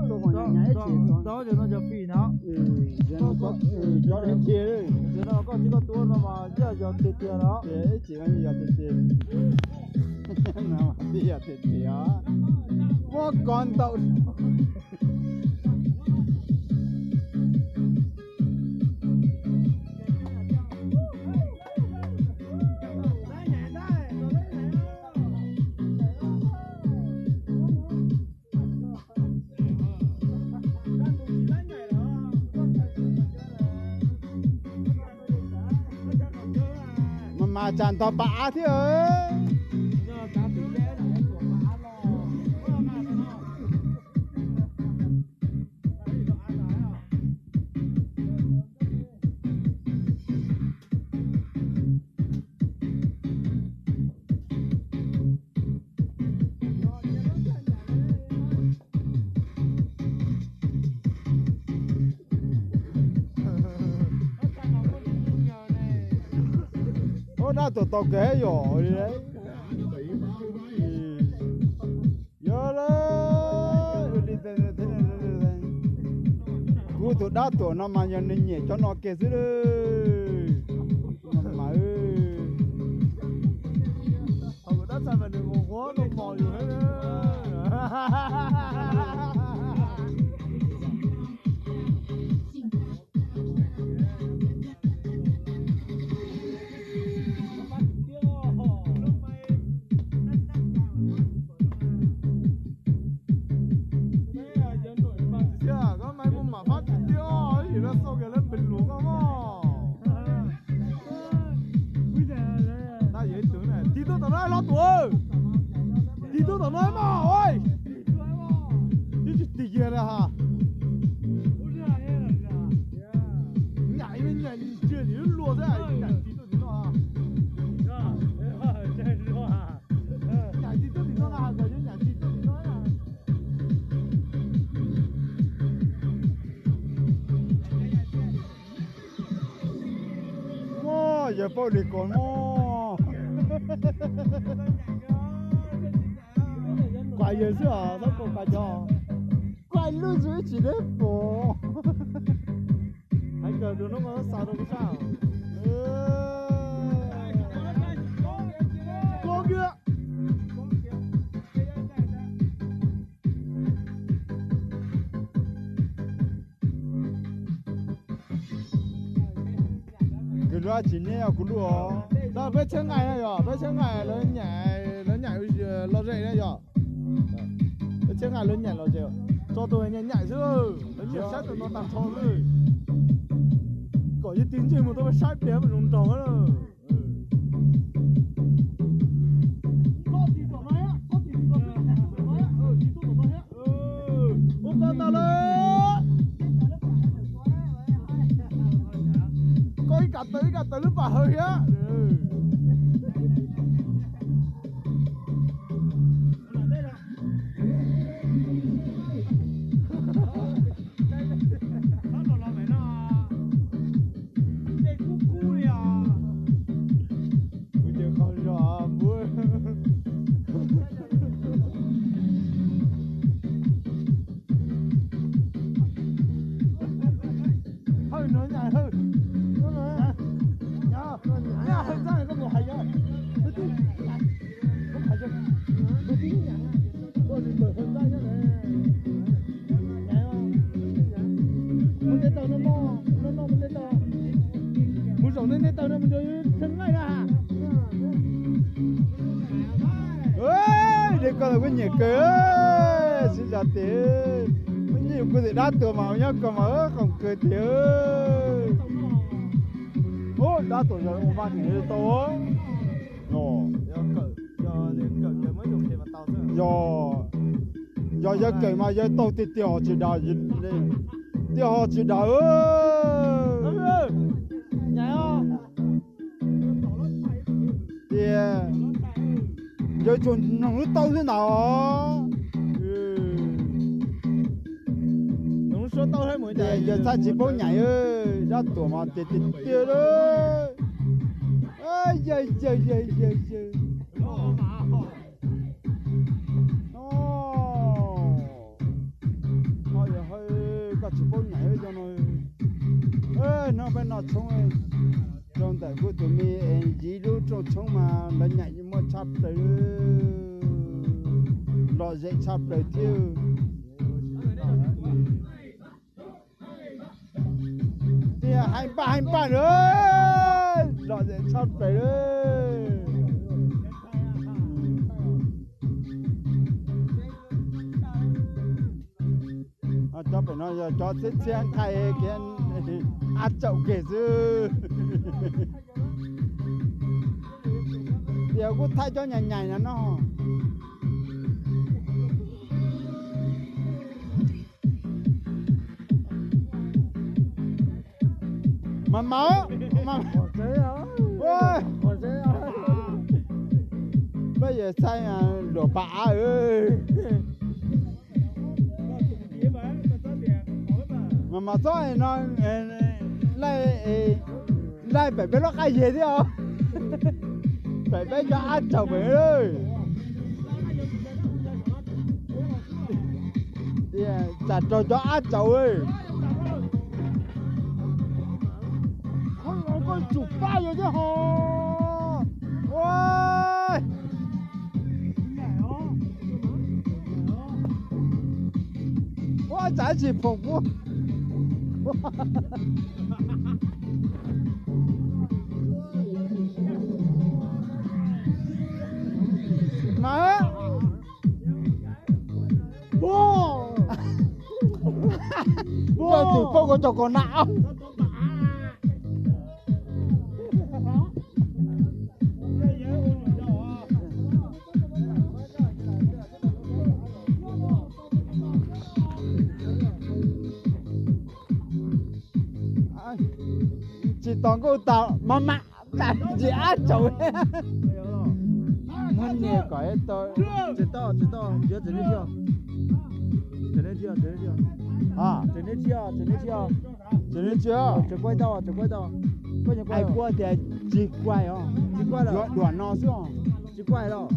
Cov no cov fim no. Cov no koj txiv koj tub no mas yog yog tiag tiag no. Ib chim yog tiag tiag. Yog tiag tiag. Muab kov ntau. Mas mas tsam ntog pas av thiab. Ua dab tuam tau kev yom. Yog li, kuv tus dab tuam no mas yog nws nyiam cov no kiag xwb. Koj mas mus mam fab tsis tiag, ib yim lawv xauj kiag lawv npes luas koj mog. Tig tuaj tom no los tuam, tig tuaj tom no mog. Twb tsis tig kiag li ha. Nyam ib me nyuam ntsia nim lub luag xwb, nyam tig tuaj tim no. Nyam tig tuaj tim no na, kom yog nyam tig tuaj tim no. Muaj yawg paub li ko no. Kuas yawg xwb os, txhob kuas kuas cov. Kuas lub zus ib tsis deb pom. Hais kawg tus no mas xa rau kuv sab. Koj kiag. Kws lub dab tsi neb yog kuv lub os. Peb txhiab nqaij na yog, peb txhiab nqaij lawv nyam, lawv nyam lom zem na yog. Peb txhiab nqaij lawv nyam lom zem. Tso tus nyam nyam xwb, lawv nyam saib tus no tag nrho xwb. Kom yog tig ntsej muag tuaj peb saib pliag peb zoo nraug na. Ua koj ntag lawm. Koj ib kam tawm ib kam tawm lub pam hawv thiab. Kuv ces qhov zog npua. Hawj no nyam hawj. Nyam hawj txaj koj mus hais yog. Koj hais yog. Koj tib nyam. Koj tsis tawm hawj txaj nyob na. Mus nte taws no, no no mus nte taws. Mus zaum nte nte taws no mus nte txheeb nqaij na. Li koj los kuj nyiam kawg, sib zas tes. Kuj nyiam kuv tus dab tuag mas nyob kawg mas qoom kawg tiag. Dab tuag yog ua vaj heev li tau. Yog, yog yawg kawm mas yawg taug tiag tiag ho tsis dav, tiag ho tsis dav. Tias yawg tsuas noog lub taub xwb ntag. Tias yawg txhaj tsis paub nyaim, dab tuam mas tias tiag tiag lawm. Yawg, yawg, yawg, yawg, yawg. No, ho Tsis paub nyaim cov no. Hnub peb noj tshoob rau ntawm kuv tus me es yim lub rooj tshoob mas lawv nyaim muaj tshaj plaws, lom zem tshaj plaws thiab. Tias hais npaj hais npaj lawm, lom zem tshaj plaws lawm. Cov pem no yog cov txhiab txhiab nthaij kiag, ab tsaum kiag xwb. Tias kuj thaij cov nyaim nyaim no no. Mas mas, peb yawg txhaij luam pas av. Mas mas txob no, laij, laij pem peb lub qab yeg thiab os. Pem peb cov ab tsaug pem. Tias tsam raug cov ab tsaug. Qhov no koj tsum pab yus thiab ho. Ua, ua tsam tsis phoom kuv. Mas koj twm poob kuv cov kaus nam. Tsis tos nkuj tau mas mam tag ntsis ab tsaug. Muab nias kom tau. Tsis tau, tsis tau, yuav tseem neb tsis, tseem neb tsis, tseem neb tsis, tseem neb tsis, tseem neb tsis, tseem kuaib tau, tseem kuaib tau. Koj kuaib tias tsis kuaib os, tsis kuaib los duam no xwb os. Tsis kuaib los.